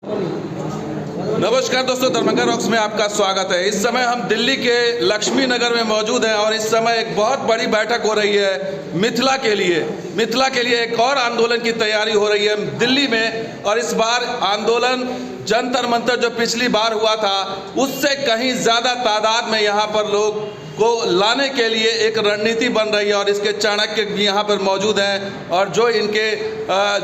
नमस्कार दोस्तों, दरभंगा रॉक्स में आपका स्वागत है। इस समय हम दिल्ली के लक्ष्मी नगर में मौजूद हैं और इस समय एक बहुत बड़ी बैठक हो रही है मिथिला के लिए। मिथिला के लिए एक और आंदोलन की तैयारी हो रही है दिल्ली में और इस बार आंदोलन जंतर मंतर जो पिछली बार हुआ था उससे कहीं ज़्यादा तादाद में यहाँ पर लोग को लाने के लिए एक रणनीति बन रही है और इसके चाणक्य भी यहाँ पर मौजूद हैं और जो इनके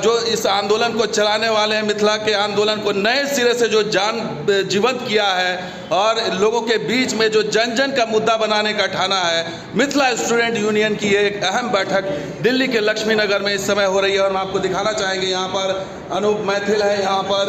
जो इस आंदोलन को चलाने वाले हैं, मिथिला के आंदोलन को नए सिरे से जो जान जीवंत किया है और लोगों के बीच में जो जन जन का मुद्दा बनाने का ठाना है, मिथिला स्टूडेंट यूनियन की एक अहम बैठक दिल्ली के लक्ष्मी नगर में इस समय हो रही है और हम आपको दिखाना चाहेंगे यहाँ पर अनूप मैथिल है, यहाँ पर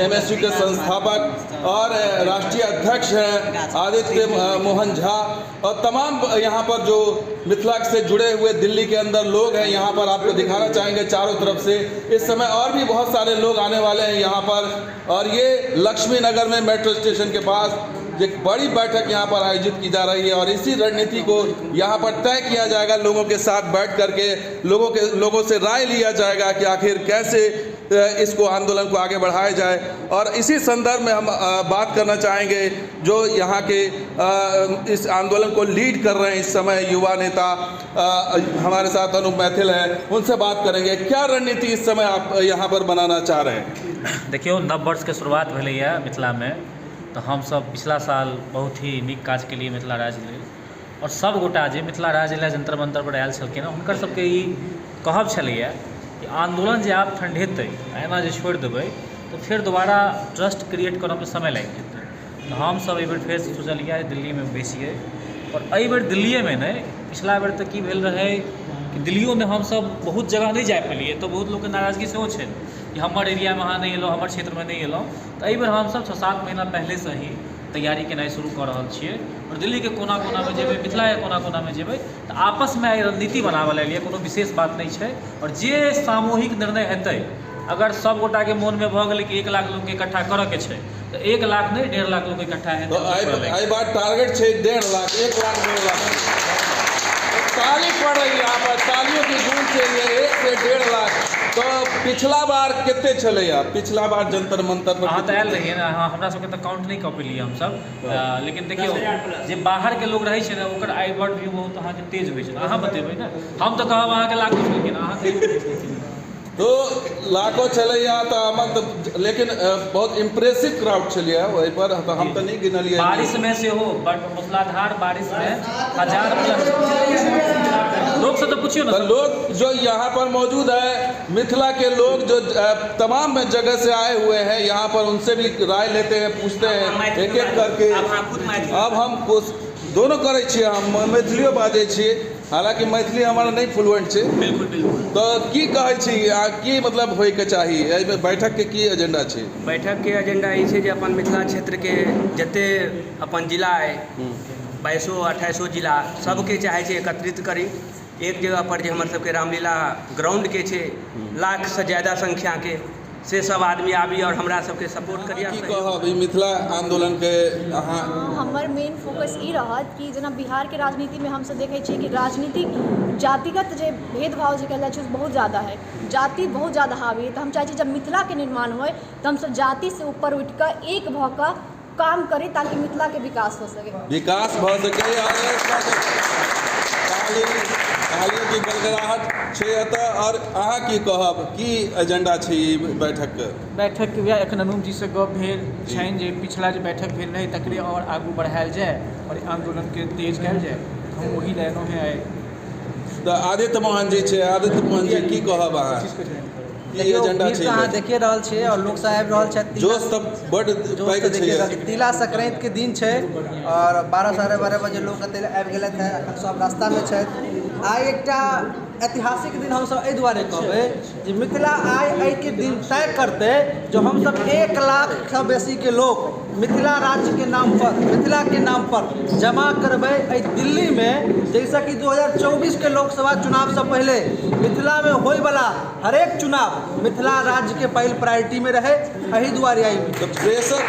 एमएसयू के संस्थापक और राष्ट्रीय अध्यक्ष हैं आदित्य मोहन झा और तमाम यहाँ पर जो मिथिला से जुड़े हुए दिल्ली के अंदर लोग हैं, यहाँ पर आपको दिखाना चाहेंगे चारों तरफ से। इस समय और भी बहुत सारे लोग आने वाले हैं यहाँ पर और ये लक्ष्मी नगर में मेट्रो स्टेशन के पास एक बड़ी बैठक यहाँ पर आयोजित की जा रही है और इसी रणनीति को यहाँ पर तय किया जाएगा। लोगों के साथ बैठ करके लोगों से राय लिया जाएगा कि आखिर कैसे इसको आंदोलन को आगे बढ़ाया जाए। और इसी संदर्भ में हम बात करना चाहेंगे जो यहाँ के इस आंदोलन को लीड कर रहे हैं इस समय युवा नेता हमारे साथ अनूप मैथिल हैं, उनसे बात करेंगे। क्या रणनीति इस समय आप यहाँ पर बनाना चाह रहे हैं? देखियौ, नव वर्षके शुरुआत भेलैए मिथिलामे, तऽ हमसभ पिछला साल बहुत ही नीक काज केलियै मिथिला राज्य लेल आओर सभगोटा जे मिथिला राज्य लए जन्तर मन्तर पर आयल छलखिन हँ, हुनकर सबके ई कहब छलैए कि आन्दोलन जे आब ठण्ढेतै आ एना जे छोड़ि देबै तऽ फेर दोबारा ट्रस्ट क्रिएट करऽमे समय लागि जेतै। तऽ हमसभ एहिबेर फेरसँ सोचलियै दिल्लीमे बैसियै आओर एहिबेर दिल्लिएमे नहि, पिछला बेर तऽ की भेल रहै कि दिल्लिओमे हमसभ बहुत जगह नहि जा पेलियै, तऽ बहुत लोकके नाराजगी सेहो छनि कि हमर एरियामे अहाँ नहि एलहुँ, हमर क्षेत्रमे नहि एलहुँ। तऽ एहिबेर हमसभ 6-7 महीना पहिलेसँ ही तैयारी केनाइ शुरू कऽ रहल छियै आओर दिल्लीके कोना कोनामे जेबै, मिथिलाके कोना कोनामे जेबै, तऽ आपसमे आइ रणनीति बनाबऽ लगलियै। कोनो विशेष बात नहि छै आओर जे सामूहिक निर्णय हेतै, अगर सभगोटाके मोनमे भऽ गेलै कि 1 लाख लोकके इकट्ठा करऽके छै, तऽ 1 लाख नहि, 1.5 लाख लोक इकट्ठा हेतै। तऽ एहि एहि बार टारगेट छै 1.5 लाख, 1 लाख, 1.5 लाख। ताली पड़ रही है यहाँ पर, तालियों की गूंज से ये 1 से 1.5 लाख। तो पिछला बार कते छलैया पिछला बार जंतर मंतर पर? अहाँ तऽ आयल रहियै ने? अहाँ हमरा सबके तऽ काउंट नहि कऽ पेलियै हमसब, लेकिन देखियौ, जे बाहरके लोक रहै छै ने, ओकर आई बर्ड व्यू बहुत अहाँके तेज होइ छै। अहाँ बतेबै ने, हम तऽ कहब अहाँके लाखो छलखिन, अहाँ कहियौ। तो लाखो छलैया तऽ हमर तऽ लेकिन बहुत इम्प्रेसिव क्राउड छलैया ओहि पर, तऽ हम तऽ नहि गिनलियै। बारिशमे सेहो, बड मूसलाधार बारिशमे हजार प्लस लोक से तऽ पुछियौ ने। तो लोग जो यहाँ पर मौजूद है, मिथिला के लोग जो तमाम जगह से आए हुए हैं यहाँ पर, उनसे भी राय लेते हैं, पूछते हैं एक एक करके। अब हम कुछ दोनों करै छियै, हम मैथिलियो बाजै छियै, हालाँकि मैथिली हमर नहि फ्लुएंट छै। बिल्कुल बिल्कुल तऽ की कहै छी आ की मतलब होइके चाही? एहिमे बैठकके की एजेंडा छै? बैठकके एजेंडा ई छै जे अपन मिथिला क्षेत्रके जते अपन जिला अइ, बाइसो अट्ठाइसो जिला, सबके चाहै छै एकत्रित करी एक जगह पर, जे हमर सबके रामलीला ग्राउंडके छै, लाखसँ ज्यादा संख्याके से सब आदमी आबी आओर हमरा सबके सपोर्ट करी। की कहब ई मिथिला आंदोलनके अहाँ? हमर मेन फोकस ई रहत कि जेना बिहारके राजनीतिमे हमसब देखै छियै कि राजनीतिक जातिगत जे भेदभाव जे कयल जाइ छै, ओ बहुत ज्यादा है, जाति बहुत ज्यादा हावी है। तऽ हम चाहै छी जब मिथिलाके निर्माण होइ तऽ हमसब जातिसँ ऊपर उठि कऽ एक भऽ कऽ काम करी, ताकि मिथिलाके विकास हो सके। विकास भऽ सकै। आओर ताली, तालियों की गड़गड़ाहट छै एतऽ। आओर अहाँ की कहब, की एजेंडा छै ई बैठकके? बैठकके वएह एखन अनूप जीसँ गप भेल छनि जे पिछला जे बैठक भेल रहै, तकरे आओर आगू बढ़ायल जाय आओर आन्दोलनके तेज कयल जाय। हम ओही लए एलहुँ हेँ आइ। तऽ आदित्य मोहन जी छै। आदित्य मोहन जी, की कहब अहाँ, की देखियौ, एजेंडा भीड़ छै? तऽ अहाँ देखिए रहल छियै आओर लोक सब आबि रहल छथि। जोश तऽ बड्ड जोश पैघ तऽ छै। देखिए रहल छी। तिला संक्रांतिके दिन छै आओर 12, 12:30 बजे लोक एतय आबि गेलथि हेँ। एखन सब रास्तामे छथि। आइ एकटा ऐतिहासिक दिन हमसब एहि दुआरे कहबै जे मिथिला आइ एहिके दिन तय करतै जो हमसब 1 लाखसँ बेसीके लोक मिथिला राज्यके नाम पर, मिथिलाके नाम पर जमा करबै एहि दिल्लीमे, जाहिसँ कि 2024के लोकसभा चुनावसँ पहिले मिथिलामे होइवला हरेक चुनाव मिथिला राज्यके पहिल प्रायोरिटीमे रहै। एहि दुआरे आइ तऽ प्रेशर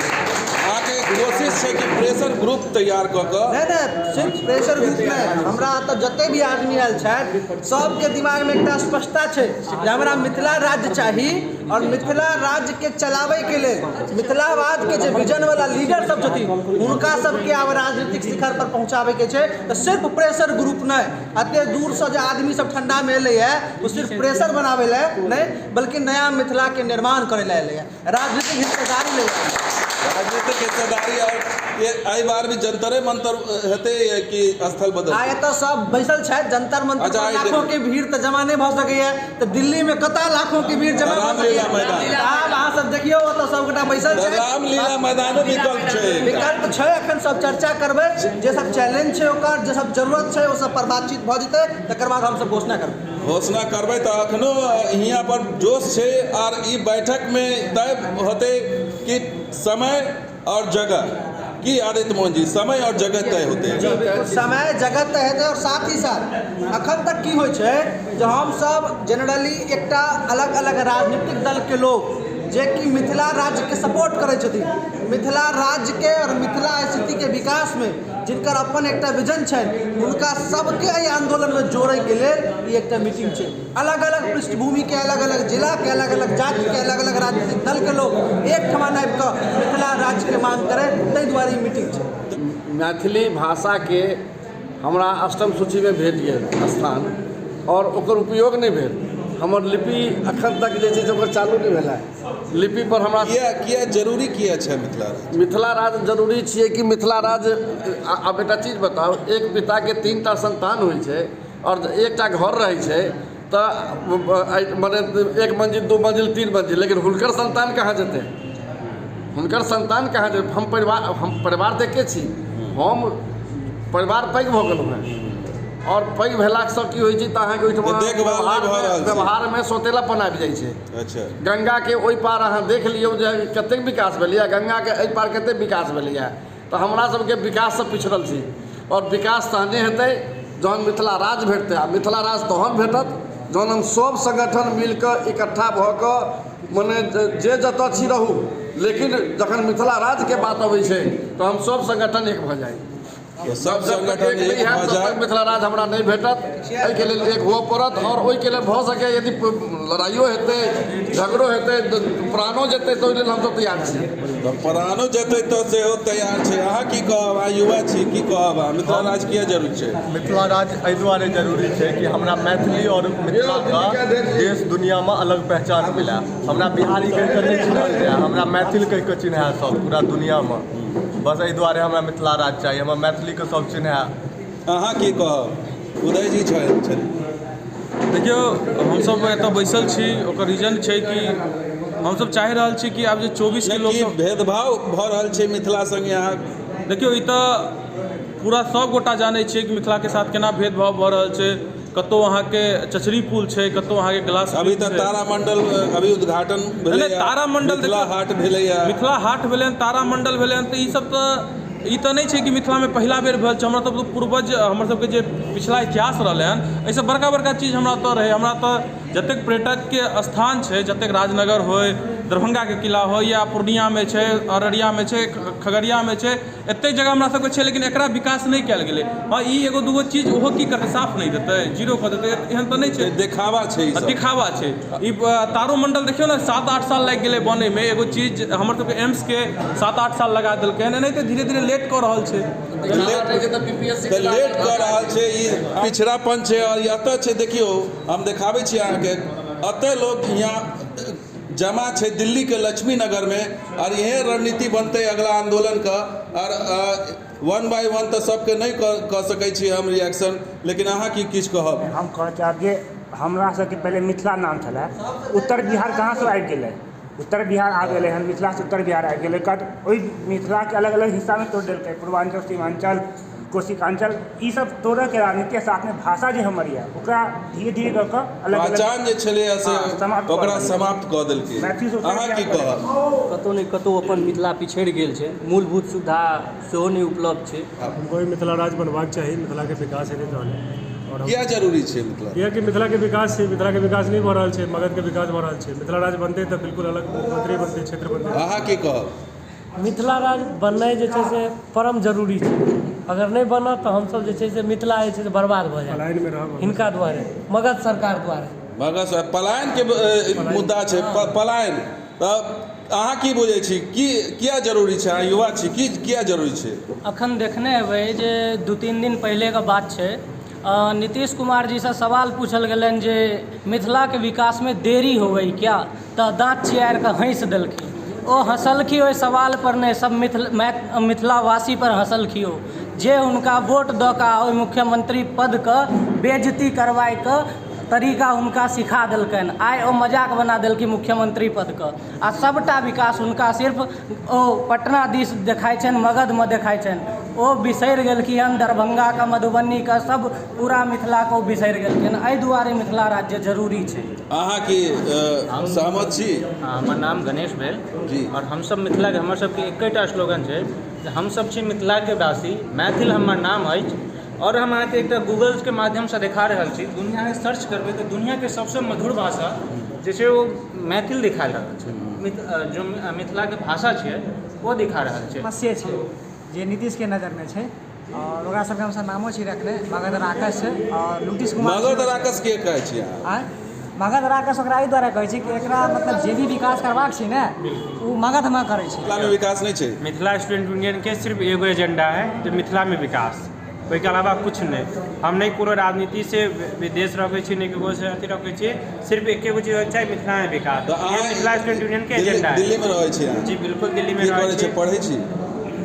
अहाँके कोशिश छै कि प्रेशर ग्रुप तैयार कऽ कऽ? नहि नहि, सिर्फ प्रेशर ग्रुप नहि, हमरा एतऽ जते भी आदमी आयल छथि सबके दिमागमे एकटा स्पष्टता छै जे हमरा मिथिला राज्य चाही और मिथिला राज्यके चलाबैके लेल मिथिलावादके जे विजन वाला लीडर सब छथिन हुनका सबके आब राजनीतिक शिखर पर पहुँचाबैके छै। तऽ सिर्फ प्रेशर ग्रुप नहि, एते दूरसँ जे आदमी सब ठंडामे एलैए ओ सिर्फ प्रेशर बनाबै लए नहि बल्कि नया मिथिलाके निर्माण करै लए एलैए, राजनीतिक हिस्सेदारी लै लए। राजनीतिक हिस्सेदारी। और ये एहि बार भी जंतरे मंतर हेतै कि स्थल बदल? आइ एतऽ सब बैसल छथि जंतर मंतर अच्छा, पर आइ लाखों के भीड़ तऽ जमा नहि भऽ सकैया, तऽ दिल्ली में कतऽ लाखों के भीड़ जमा भऽ रामलीला सकैया? मैदान। आब अहाँ सब देखियौ, ओतऽ सबगोटा बैसल तऽ छथि। रामलीला मैदानो विकल्प छै एकटा। विकल्प छै, एखन सब चर्चा करबै, जे सब चैलेंज छै ओकर, जे सब जरूरत छै ओ सब पर बातचीत भऽ जेतै, तकर बाद हमसब घोषणा करबै। घोषणा करबै। तऽ अखनो हियाँ पर जोश छै आर ई बैठक में तय होतै कि समय और जगह की। आदित्य मोहन जी, समय और जगह तय होते? समय जगह तय हेतै और साथ ही साथ अखन तक की होइ छै जे हमसब जनरली एकटा अलग अलग राजनीतिक दलके लोक जे कि मिथिला राज्यके सपोर्ट करै छथिन, मिथिला राज्यके और मिथिला स्थितिके विकासमे जिनकर अपन एकटा विजन छनि, हुनका सबके एहि आन्दोलनमे जोड़ैके लेल ई एकटा मीटिंग छै। अलग अलग पृष्ठभूमिके, अलग अलग जिलाके, अलग अलग जातिके, अलग अलग राजनीतिक दलके लोक एकठमा आबि कऽ मिथिला राज्यके मांग करै, ताहि दुआरे ई मीटिंग छै। मैथिली भाषाके हमरा अष्टम सूचीमे भेट गेल स्थान आओर ओकर उपयोग नहि भेल। हमर लिपि अखन तक जे छै से ओकर चालू नहि भेलै लिपि पर हमरा। किया किया जरूरी किया छै मिथिला राज्य? मिथिला राज्य जरूरी छियै कि मिथिला राज्य, आब एकटा चीज बताउ, एक पिताके 3 टा संतान होइ छै आओर एकटा घर रहै छै तऽ मने एक मंजिल, दू मंजिल, तीन मंजिल, लेकिन हुनकर संतान कहाँ जेतै? हुनकर संतान कहाँ जेतै? हम परिवार देखै छी, हम परिवार पैघ भऽ गेलहुँ हेँ आओर पैघ भेलासँ की होइ छै तऽ अहाँके ओहिठमा देखभाल नहि भऽ रहल छै। व्यवहारमे सौतेलापन आबि जाइ छै। गंगाके ओहि पार अहाँ देख लियौ जे कतेक विकास भेलैए, गंगाके एहि पार कतेक विकास भेलैए। तऽ हमरा सबके विकाससँ पिछड़ल छी आओर विकास तहने हेतै जहन मिथिला राज्य भेटतै आ मिथिला राज्य तहन भेटत जहन हम सब संगठन मिल कऽ इकट्ठा भऽ कऽ, मने जे जतऽ छी रहू, लेकिन जखन मिथिला राज्यके बात अबै छै तऽ हम सब संगठन एक भऽ जाइ। तऽ सब जब तक संगठन एक नहि एक हैत भऽ तब जाय तक मिथिला राज्य हमरा नहि भेटत। एहिके लेल एक हुअ पड़त आओर ओहिके लेल भऽ सकै यदि लड़ाइयो हेतै, झगड़ो हेतै, तऽ प्राणो जेतै, तऽ ओहि लेल हमसब तैयार छी। तऽ प्राणो जेतै तऽ सेहो तैयार छै। अहाँ की कहब? अहाँ युवा छी, की कहब अहाँ? मिथिला राज्य किया जरूरी छै? मिथिला राज्य एहि दुआरे जरूरी छै कि हमरा मैथिली आओर मिथिलाके देश दुनिआमे अलग पहचान मिलए। हमरा बिहारी कहि कऽ नहि चिन्हल जाय, हमरा मैथिल कहि कऽ चिन्हए सब पूरा दुनिआमे। बस एहि दुआरे हमरा मिथिला राज्य चाही, हमरा मैथिलीके सब चिन्हए। अहाँ की कहब? उदय जी छथि। देखियौ, हमसभ एतऽ बैसल छी, ओकर रीजन छै कि हमसभ चाहि रहल छी कि आब जे 24के नहि, की लोकसभ भेदभाव भऽ रहल छै मिथिला संगे अहाँ? देखियौ, ई तऽ पूरा सभगोटा जानै छियै कि मिथिलाके साथ केना भेदभाव भऽ रहल छै। कतहु अहाँके चचरी पुल छै, कतहु अहाँके ग्लास अभी ब्रिज तऽ छै। तारामंडल अभी उद्घाटन नहि, भेलैए। तारामंडल मिथिला देखियौ, हाट भेलैए। मिथिला हाट भेलै हन, तारामंडल भेलै हन, तऽ ईसभ तऽ ई तऽ नहि छै कि मिथिलामे पहिला बेर भेल छै। हमरा सबके पूर्वज, हमर सबके जे पिछला इतिहास रहलै हन, एहिसँ बड़का बड़का चीज हमरा ओतऽ रहै। हमरा ओतऽ जतेक पर्यटकके स्थान छै, जतेक राजनगर होइ, दरभंगाके किला होइ या पूर्णियामे छै, अररियामे छै, खगड़ियामे छै, एतेक जगह हमरा सबके छै, लेकिन एकरा विकास नहि कयल गेलै। हँ, ई एगो दूगो चीज, ओहो की करतै? साफ नहि देतै, जीरो कऽ देतै, एहन तऽ नहि छै। देखावा छै ई सब। दिखावा छै ई। तारोमंडल देखियौ ने, 7-8 साल लागि गेलै बनैमे। एगो चीज हमर सबके एम्सके 7-8 साल लगा देलकै हन। एनाहिते धीरे धीरे लेट कऽ रहल छै। तऽ लेट कऽ रहल छै, ई पिछड़ापन छै। आओर ई एतऽ छै, देखियौ, हम देखाबै छी अहाँके, एतऽ लोक यहाँ जमा छै दिल्लीके लक्ष्मी नगरमे आओर इहे रणनीति बनतै अगला आन्दोलनके। आओर वन बाय वन तऽ सबके नहि कऽ सकै छी हम रिएक्शन, लेकिन अहाँ की किछु कहब? हम कहऽ चाहब जे हमरा सबके पहिले मिथिला नाम छलै। उत्तर बिहार कहाँसँ आबि गेलै? उत्तर बिहार आबि गेलै हन, मिथिलासँ उत्तर बिहार आबि गेलै। ओकर बाद ओहि मिथिलाके अलग अलग हिस्सामे तोड़ि देलकै, पूर्वाञ्चल, सीमाञ्चल, कोशिकाञ्चल, ईसब तोड़यके राजनीति, साथमे भाषा जे हमर यऽ ओकरा धीरे धीरे कऽ कऽ अलग अलग पहचान जे छलैए से हँ, समाप्त कऽ ओकरा देलकै। समाप्त कऽ देलकै। मैथिली से उत्तर अहाँ की बिहार कहब? कतहु ने कतहु अपन मिथिला पिछड़ि गेल छै, मूलभूत सुविधा सेहो नहि उपलब्ध छै। हमको भी मिथिला राज्य बनबाक चाही, मिथिलाके विकास हेतै तहने आओर हम किया जरूरी छै मिथिला? कियाकि मिथिलाके विकास छै, मिथिलाके विकास नहि भऽ रहल छै, मगधके विकास भऽ रहल छै। मिथिला राज्य बनतै तऽ बिल्कुल अलग मुख्यमंत्री बनतै, क्षेत्र बनतै। अहाँ की कहब? मिथिला राज्य बननाइ जे छै से परम जरूरी छै। अगर नहि बनत तऽ हमसभ जे छै से मिथिला जे छै से बर्बाद भऽ जायत हिनका दुआरे, मगध सरकार दुआरे। मगध पलायनके मुद्दा छै। पलायन तऽ अहाँ की बुझै छी, की किया जरूरी छै? अहाँ युवा छी, की किया जरूरी छै? अखन देखने हेबै जे 2-3 दिन पहिलेके बात छै, नीतीश कुमार जीसँ सवाल पूछल गेलनि जे मिथिलाके विकासमे देरी होबै क्या, तऽ दाँत चियारि कऽ हँसि देलखिन। ओ हँसलखिन ओहि सवालपर नहि, सभ मिथिलावासीपर हँसलखिन ओ, जे हुनका वोट दऽ कऽ ओहि मुख्यमंत्री पदके बेइज्जती करबाइके तरीका हुनका सिखा देलकनि। आइ ओ मजाक बना देलखिन मुख्यमंत्री पदके, आ सभटा विकास हुनका सिर्फ ओ पटना दिस देखाइ छनि, मगधमे देखाइ छनि। ओ बिसरि गेलखिन हन दरभंगाके, मधुबनीके, सभ पूरा मिथिलाके ओ बिसरि गेलखिन। एहि दुआरे मिथिला राज्य जरूरी छै। अहाँ की सहमत छी? हमर नाम गणेश भेल जी। आओर हमसभ मिथिलाके, हमर सबके एकेटा स्लोगन छै जे हमसभ छी मिथिलाके वासी, मैथिल हमर नाम अछि। आओर हम अहाँके एकटा गूगलके माध्यमसँ देखा रहल छी, दुनिआके सर्च करबै तऽ दुनिआके सबसँ मधुर भाषा जे छै ओ मैथिल दिखा रहल छै, जो मिथिलाके भाषा छियै ओ दिखा रहल छै। समस्ये छै जे नीतीशके नजरमे छै, आओर ओकरा सबके हमसब नामो छी रखने, मगध राकस छै आओर नीतीश कुमार। मगध राकस के कहै छियै अहाँ? आँय, मगध राकस ओकरा एहि दुआरे कहै छी कि एकरा मतलब जे भी विकास करबाक छै ने, ओ मगधमे करै छै। मिथिलामे विकास नहि छै। मिथिला स्टूडेंट यूनियनके सिर्फ एगो एजेंडा है जे मिथिलामे विकास, ओहिके अलावा किछु नहि। हम नहि कोनो राजनीतिसँ विद्वेष रखै छी, नहि ककरोसँ अथी रखै छी, सिर्फ एके गो चीज होइके चाही, मिथिलामे विकास। तऽ इएह मिथिला स्टूडेंट यूनियनके एजेंडा है। दिल्लीमे रहै छी अहाँ? जी बिल्कुल, दिल्लीमे की रहै करै छी। छी, पढ़ै छी?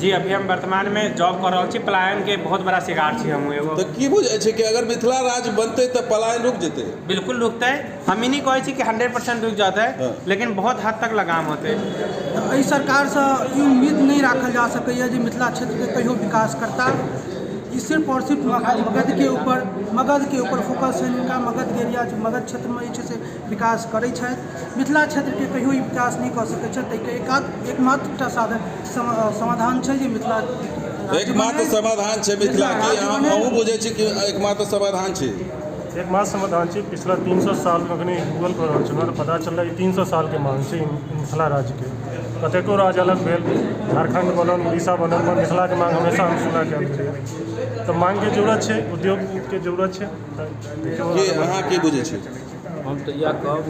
जी, अभी हम वर्तमानमे जॉब कऽ रहल छी, पलायनके बहुत बड़ा शिकार छी हमहूँ एगो। तऽ की बुझै छै कि अगर मिथिला राज्य बनतै तऽ पलायन रुकि जेतै? बिल्कुल रुकतै। हम ई नहि कहै छी कि 100% रुकि जेतै, लेकिन बहुत हद तक लगाम होतै। तऽ एहि सरकारसँ ई उम्मीद नहि राखल जा सकैए जे मिथिला क्षेत्रके कहियो विकास करता। ई सिर्फ आओर सिर्फ मगधके ऊपर फोकस छनि हिनका। मगधके एरिया, मगध क्षेत्रमे जे छै से विकास करै छथि, मिथिला क्षेत्रके कहियो ई विकास नहि कऽ सकै छथि। ताहिके एकमात्र एकटा साधन समाधान छै जे मिथिला एकमात्र समाधान छै मिथिला की। अहूँ बुझै छी कि एकमात्र समाधान छै? एकमात्र समाधान छै। पिछला 300 सालमे अखनी गूगल कऽ रहल छलहुँ तऽ पता चललै कि 300 सालके मांग छै मिथिला राज्यके। कतेको राज्य अलग भेल, झारखण्ड बनल, उड़ीसा बनल, मगर मिथिलाके मांग हमेशा हम सुनैके आयल छलियै। तऽ मांगके जरूरत छै, उद्योगके जरूरत छै। तऽ देखियौ। अहाँ की बुझै छी? हम तऽ इएह कहब,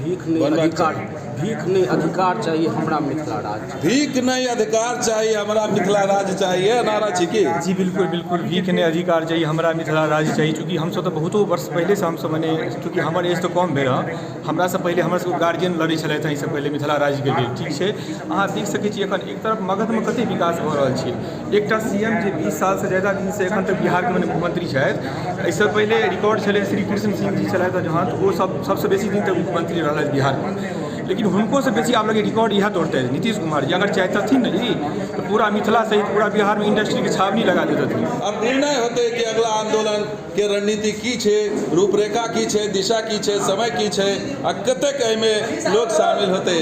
भीख नहि अधिकार, भीख नहि अधिकार चाही हमरा मिथिला राज्य। भीख नहि अधिकार चाही हमरा मिथिला राज्य चाही, इएह नारा छी की? जी बिल्कुल बिल्कुल, भीख नहि अधिकार चाही हमरा मिथिला राज्य चाही। चूँकि हमसब तऽ बहुतो वर्ष पहिलेसँ हमसब मने चूँकि हमर एज तऽ कम भेल हँ, हमरासँ पहिले हमर सबके गार्जियन लड़ै छलथि हँ एहिसँ पहिले मिथिला राज्यके लेल। ठीक छै, अहाँ देख सकै छी एखन एक तरफ मगधमे कतेक विकास भऽ रहल छै। एकटा सी एम जे 20 सालसँ ज्यादा दिनसँ एखन तक बिहारके मने मुख्यमंत्री छथि, एहिसँ पहिले रिकॉर्ड छलै श्री कृष्ण सिंह जी छलथि जहाँ, तऽ ओ सब सबसँ बेसी दिन तक मुख्यमंत्री रहलथि बिहारके। लेकिन हुनकोसँ बेसी आब लगैए रिकॉर्ड इएह तोड़तै नीतीश कुमार जी। अगर चाहितथिन ने ई तऽ पूरा मिथिला सहित पूरा बिहारमे इंडस्ट्रीके छावनी लगा देतथिन। अब निर्णय होतै कि अगला आंदोलन के रणनीति की छै, रूपरेखा की छै, दिशा की छै, समय की छै आ कतेक एहिमे लोक शामिल होतै।